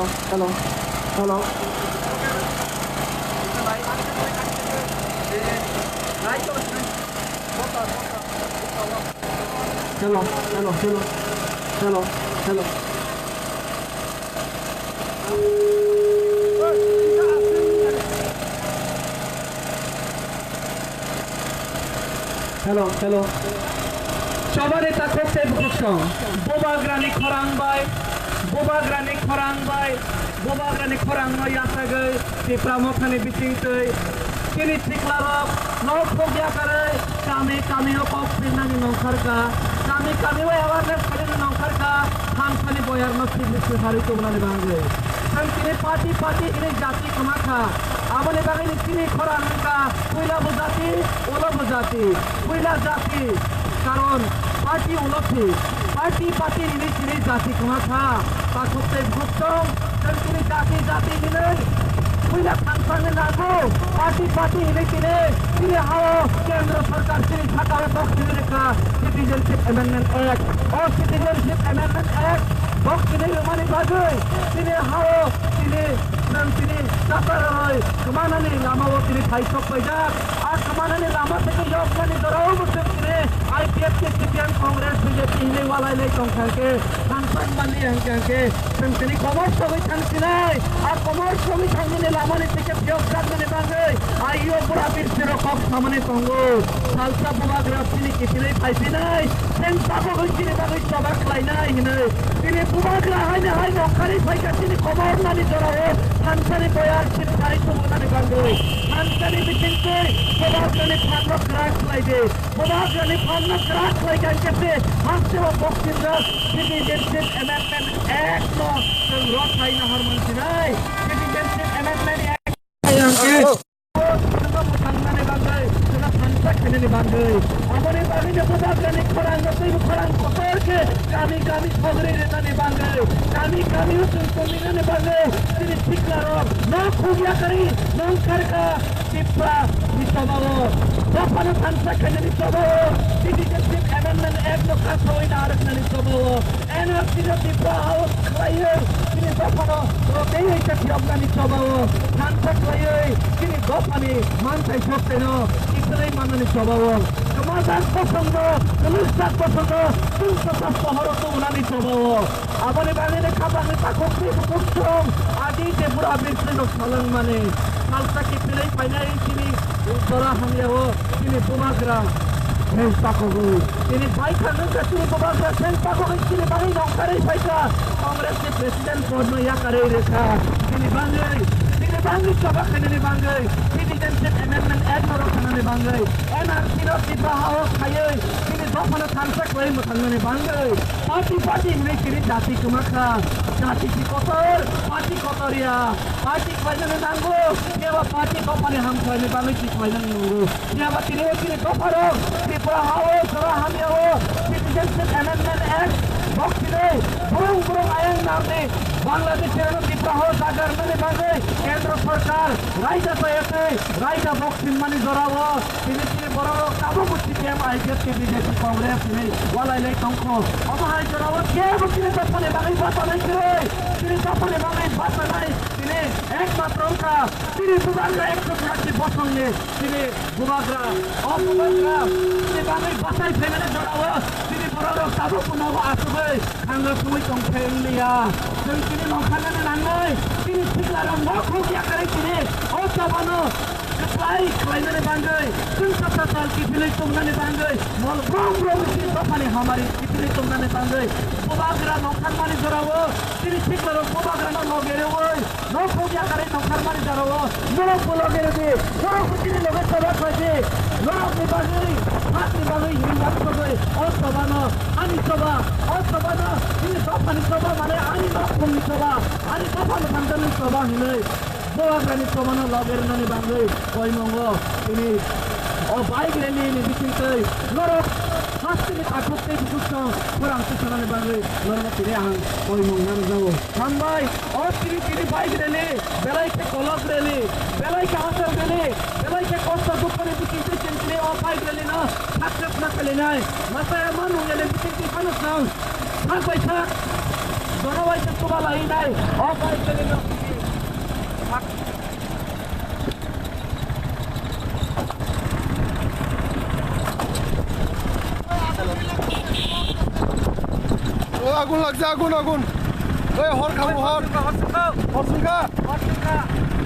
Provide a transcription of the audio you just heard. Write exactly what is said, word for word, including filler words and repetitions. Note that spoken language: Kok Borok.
Hello, hello. Hello, hello, hello. Hello, hello. Hello, hello. Chobani takhuk tei bukhuk song. Bubagrani khorang bai, bubagrani khorang bai, bubagrani khorang no yasagwi Tipra Mothani bising twi chini siklarok nok khukya karwi kami kami o kok phirnani nongkhorkha, kami kami o awareness khainani nongkhorkha, thansani boyar no sibri swharwi tubunani bangwi. Chwng chini party party hwnwi jati kwma kha, aboni bagwi ni chini khorang wngkha puila bo jati, ulo bo jati, puila jati, karon party ulo thik, party party hwnwi chini jati kwma kha, takhuk tei bukhuk song, chwng chini jati jati hwnwi puila thansani nango, party party hwnwi chini, chini hao kendro sarkar chini sakao kok sini rwkha, Citizenship Amendment Act, o Citizenship Amendment Act, kok sini rwmani bagwi, chini hao, chini, chwng chini chasaroi kwmanani lamao chini phaisok paijak. A kwmanani lama theke yoknani jorao bo chwng chini I P F T, C P M, Congress, B J P hinwi walai lai tong kha khe, thansak mani hwnkha khe, chwng chini komor sogwi thang sinai. A komor sogwi thangnani lamani theke phiyok jaknani bagwi, a yo bura birsirok kok samani tongo. Salsa bubagra chini kiphilwi phai phinai, chwng tabogwi chini bagwi choba khlainai hinwi. Chini bubagra haino hai nongkhorwi phaikha chini komor nani jorao thansani boyar sip sari tubunani bagwi. Thansani bisingtwi bubagrani phanno kwrak khlai di. Bubagrani phanno kwrak khlai kha hwnkhe se hasteo boxing rok Citizenship Amendment Act no chwng rot khai nahar mansinai. Citizenship Amendment Act. Chwngno mwthangnani bagwi, chwngno thansa khainani bagwi. Aboni bagwino bubagrani khorang no teibo khorang kotor khe kami kami sogri rwnani bagwi, kami kami o chwng tongwinani bagwi chini siklarok nok khukya karwi nongkhorkha Tipra ni chobao. Dophano thansa khainani chobao, Citizenship Amendment Act no kasawi narwknani chobao. N R C no Tipra House khlaiwi chini dophano rotwi hai khe phiyoknani chobao, thansa khlaiwi chini dophani manthai sokthai no kiphilwi mannani chobao, kwmajak bosongno, kwlwkjak bosongno chwngsacha pohoro tubunani chobao. Aboni bagwino khapangni takhuk tei bukhuk song adi tei bura birsirok salwngmani salsa kiphilwi phainai chini jora hamyao. Chini bubagra seng pakogwi, chini baithang wngkha chini bubagra seng pakogwi chini bagwi nongkhorwi phaikha. Congress ni president pod no yakarwi rwkha chini bagwi, chini bagwi choba khainani bagwi, Citizenship Amendment Act no rwkhanani bagwi, N R C no Tipra hao khaiwi chini dophano thansa khlai mwthangnani bagwi. Party party hwnwi chini jati kwma kha, jati si kotor, party kotor ya. Party khlainani nango, phiya ba party dophani ham khlainani bagwi si khlainani nango. Phiya ba tini o chini dopharok, Tripura hao, jora hamyao, Citizenship Amendment Act, bok tini, burung burung ayang narni, Bangladesh rok Tripura hao jaga rwnani bagwi, Kendra Sarkar, raida tayatwi, raida bok sinmani jorao, tini chini bororok tabuk C P M, I P F T, B J P, Congress ni walai lai tongkho. Omo hai jorao kebo chini dophani bagwi bachanai kwrwi, chini dophani bagwi bachanai, tini ekmatro wngkha. Chini bubagra ekso churasi bosongni chini bubagra, o bubagra chini bagwi bachai phaimani jorao chini bororok tabuk nogo achugwi khango songwi tongkhe wngliya. Chwng chini nongkharnani nangnai, chini siklarok nok khuk yakarwi chini o chobano kwplai khlainani bagwi, chwngsa chachal kiphilwi tongnani bagwi, mol brum brum chini dophani hamari kiphilwi tongnani bagwi, bubagra nongkharmani jorao chini siklarok bubagrano loge rwui, Nok khuk yakarwi nongkharmani jorao norok bo loge rwdi, norok bo chini loge choba khlaidi, norokni bagwi, hakni bagwi hinwi uansugwi o chobano, ani choba, o chobano, chini dophani choba mane ani nok khungni choba, ani dopha mwthangjakni choba hinwi bubagrani chobano loge rwnani bagwi koimungo tini o bike rally ni bisingtwi norok hasteni takhuk tei bukhuk song khorang tisanani bagwi norokno tini ang koimung narwkjago. Hambai. O tini tini bike rally, belai khe kolok rally, belai khe hachal rally, belai khe kosto dukhoni bisingtwi chwng tini o bike rally no success ma khalinai. Masa ya ma nung ya le bisingtwi phano chwng sak bai sak O, agun lakjak, agun, agun. Oi, hor khamu, hor. Hor sungkha. Hor sungkha.